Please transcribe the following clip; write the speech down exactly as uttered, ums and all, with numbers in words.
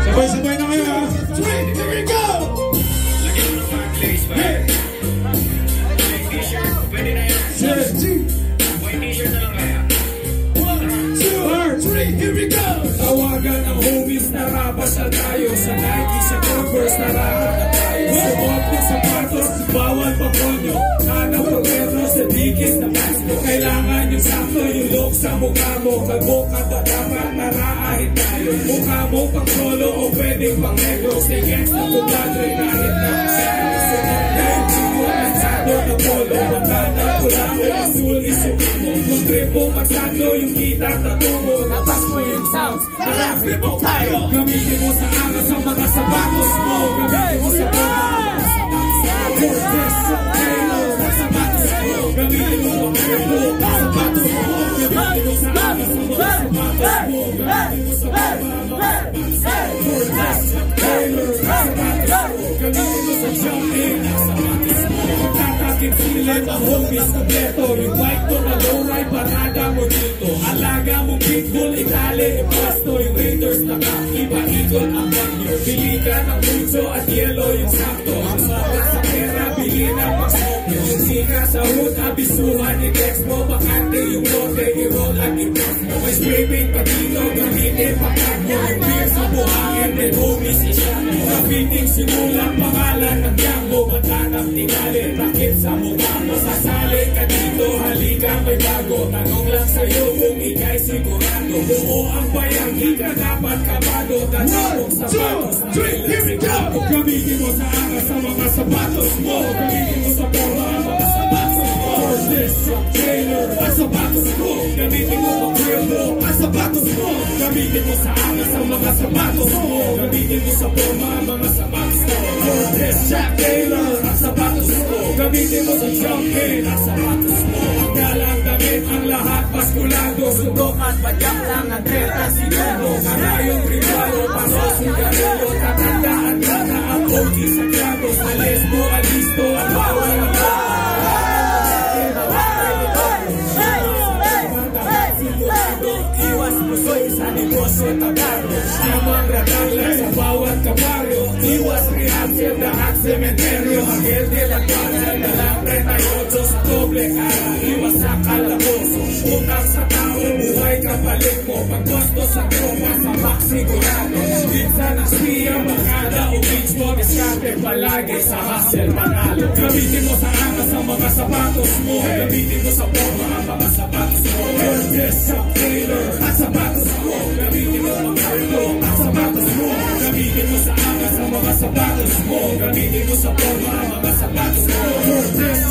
Sabay-sabay na kayo, ha? Three, here we go! Hey! Sir G. One, two, three, here we go! Tawagan ang homies, tara, pasyal tayo. Sa Nike, sa Converse, tara, hanap tayo. Suot ng sapatos, bawal pakonyo. Hanap pagkero sa Dickies na pants mo. Kailangan yung sakto yung look sa mukha mo. Pag buka pa dapat, tara, ahit tayo. Mukha mo pang polo o pwedeng pang negro. Say yes na, kumpadre, kahit na. Suot na yung polo, mansado na polo. Baka na pula o asul, isuot mo. Kung trip mo, mansado yung kita, tattoo mo. Labas mo yung sounds, tara, flip out tayo. Gamitin mo sa angas ang mga sapatos mo. Gamitin mo sa polo ang mga sapatos mo. Cortez, Taylor, ang sapatos mo. Gamitin mo ang polo ang sapatos mo. Gamitin mo sa angas ang mga sapatos mo. Gamitin mo sa polo ang mga sapatos mo. Cortez, Taylor, ang sapatos mo. Gamitin mo sa jumping ang sapatos mo. Tatakip silip ang homies kompleto. Yung bike ko na low ride, parada mo dito. Alaga mo pitbull, itali, ipasto. Yung Raiders na ka, ipaikot ang bagyo. Pili ka ng mucho at yelo, yung sakto. Ang sobrang sa pera, bili na pang-smoke. Yung sika sa hood, abisuhan, i-text mo. Bakante yung lote, i-roll at i-post mo. May spray paint pa dito, gamitin pa mo. Yung beer sa buhangin, may homies isa. Sa fitting, simulang pangalan ng Django. Ba't ang tingali, takip sa mukha mo. Sasali ka dito, halika, may bago. Tanong lang sa'yo kung ika'y sigurado. Buo ang bayang, di ka dapat kabado. One, two, three, here we go! Gamitin mo sa angas ang mga sapatos mo. Gamitin mo sa polo ang mga sapatos mo. Cortez, Taylor, ang sapatos mo. Gamitin mo pang Cuervo ang sapatos mo. Gamitin mo sa angas ang mga sapatos mo. Gamitin mo sa polo ang mga sapatos mo. Cortez, Taylor, ang sapatos mo. Gamitin mo sa jumping ang sapatos mo. Ang dalang damit, ang lahat maskulado. Sundokan, padyak lang ang treta, sinubo. Karayong regalo, paso, sigarilyo. Tatandaan ka na ang O G sagrado. Sa lesbo, alisto, ang bawal ang Iwas pusoy sa negosyo, tatarlo. Tamang radar lang sa bawat kabaryo. Iwas rehearsal, daan sementeryo. Miguel de la Cuadra, dalang treinta y ocho sa doble kara. Iwas sa kalaboso. Utang sa tao, buhay kapalit mo. Pagbosto sa tropa, sabak sigurado. Minsan ang siya, barkada o beach mo. Diskarte palagi sa hustle, panalo. Gamitin mo sa angas ang mga sapatos mo. Gamitin mo sa forma ang mga sapatos mo. Cortez, Taylor, ang sapatos mo. Gamitin mo pang Cuervo ang sapatos mo. Gamitin mo sa angas ang mga sapatos mo. Gamitin mo sa forma ang mga sapatos mo. Cortez,